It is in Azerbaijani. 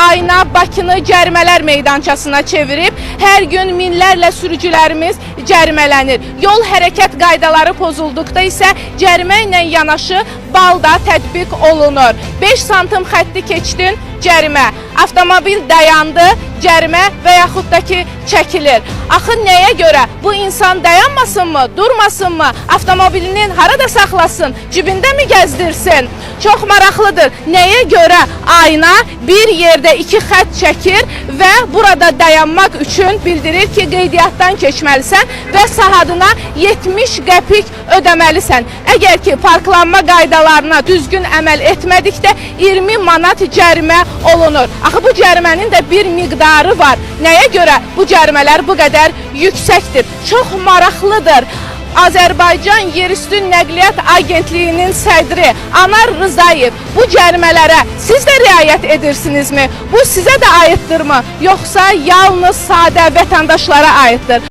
Ayna Bakını cərimələr meydançasına çevirib. Hər gün minlərlə sürücülərimiz cərimələnir. Yol hərəkət qaydaları pozulduqda isə cərimə ilə yanaşı bal da tətbiq olunur. 5 santim xətti keçdin, cərimə. Avtomobil dayandı, cərimə və yaxud da ki çəkilir. Axı nəyə görə? Bu insan dayanmasınmı, durmasınmı? Avtomobilinin harada saxlasın, cibində mi gəzdirsin? Çox maraqlıdır. Nəyə görə ayna bir yerdə iki xətt çəkir və burada dayanmaq üçün bildirir ki, qeydiyyatdan keçməlisən və saatına 70 qəpik ödəməlisən. Əgər ki, parklanma qaydalarına düzgün əməl etmədikdə 20 manat cərimə olunur. Axı bu cərimənin də bir miqdarı var. Nəyə görə bu cərimələr bu qədər yüksəkdir? Çox maraqlıdır. Azərbaycan Yerüstü Nəqliyyat Agentliyinin sədri Anar Rzayev bu cərimələrə siz də riayət edirsinizmi? Bu sizə də aiddirmi? Yoxsa yalnız sadə vətəndaşlara aiddir?